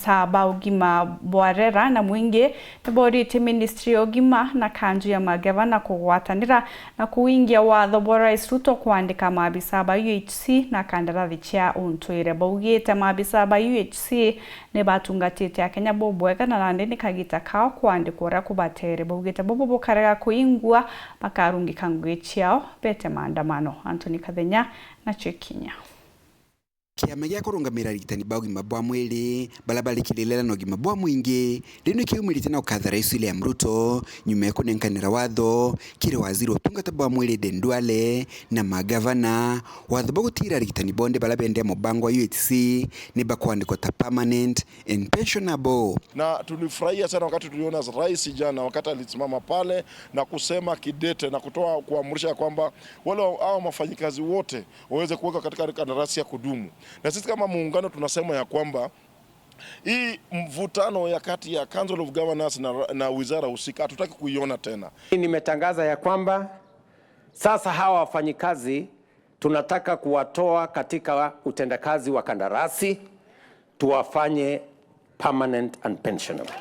Ba ugima bwarera na mwingi niborite ministry ya ugima na kanju ya magavana kugwatanira na kuingia watho bwa Rais Ruto kwandika maabisa ba UHC na kandarathi chia untwire. Baugite maabisa ba UHC ni batungatite akenya bobwega na nandi ni kagita kao kwandikwa uria kubatere. Baugite bobo bukarega kuingua bakarungika ngui chiao bete maandamano. Anthony Kathenya na Chikinya. Kiama gia kurungamira arigitani ba ugima bwa mwiri baria barikirilela na ugima bwa mwingi riu nikiumirite na gukatha Rais William Ruto nyuma ya kunenkanira watho kiri waziri wa utungata bwa mwiri Aden Duale na magavana watho bwa gutira arigitani bonde baria bendea mubango wa UHC ni bakwandikwa ta permanent and pensionable. Na tulifurahia sana wakati tuliona rais jana, wakati alisimama pale na kusema kidete na kutoa kuamrisha kwamba wale hao wafanyikazi wote waweze kuweka katika kandarasi ya kudumu. Na sisi kama muungano tunasema ya kwamba hii mvutano ya kati ya Council of Governors na wizara husika hatutaki kuiona tena. Nimetangaza ya kwamba sasa hawa wafanyikazi tunataka kuwatoa katika utendakazi wa kandarasi tuwafanye permanent and pensionable.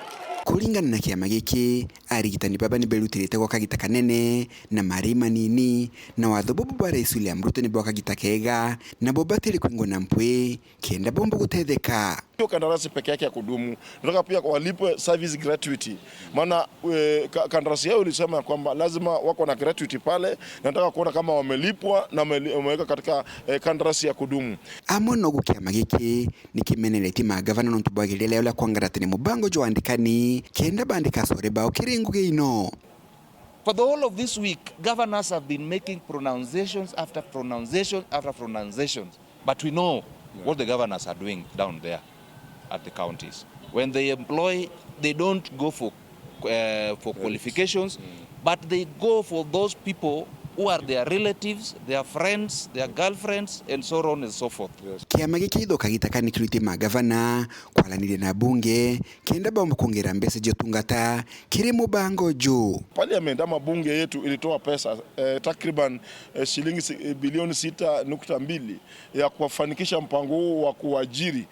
Kuringana na kiama giki arigitani baba niberutirite gwa kagita kanene na mari manini na watho bubu bwa Rais William Ruto ni bwa kagita kega na bobatire kwingwa na mpwi kenda bombo gutetheka. Sio kandarasi peke yake ya kudumu, tunataka pia walipwe service gratuity, maana kandarasi yao ilisema kwamba lazima wako na gratuity pale. Nataka kuona kama wamelipwa na wameweka katika kandarasi ya kudumu. Amwe no kiama giki nikimeneretie magavana nontu bwagiriria leo kwangara tene mubango jwa andikani kenda bandika sore bao kiri ngugi ino. For the whole of this week, governors have been making pronunciations after pronunciations after pronunciations. But we know what the governors are doing down there at the counties. When they employ, they don't go for qualifications, but they go for those people who are their relatives, their friends, their girlfriends, and so on and so forth. Kiama giki ithoka gitaka nikirute magavana kwaraniria na bunge kenda bomba kuongera mbeca cia utungata kiri mubango juu. Parliament ama bunge yetu ilitoa pesa takriban shilingi bilioni 6.2 ya kufanikisha mpango huu wa kuajiri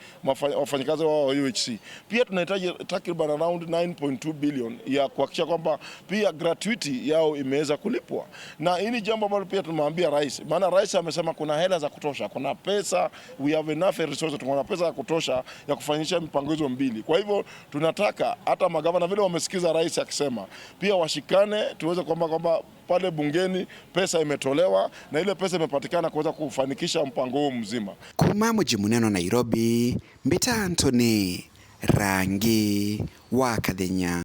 wafanyikazi wao wa UHC. Pia tunahitaji takriban around 9.2 billion ya kuhakikisha kwamba pia gratuity yao imeweza kulipwa. Na hili jambo ambalo pia tumemwambia rais, maana rais amesema kuna hela za kutosha, kuna pesa, we have enough resources, tuna pesa ya kutosha ya kufanyisha mipango hizo mbili. Kwa hivyo tunataka hata magavana vile wamesikiza rais akisema, pia washikane tuweze kwamba pale bungeni pesa imetolewa na ile pesa imepatikana kuweza kufanikisha mpango huu mzima. Kuma muji munene Nairobi, Mbita Anthony Rangi wa Kathenya.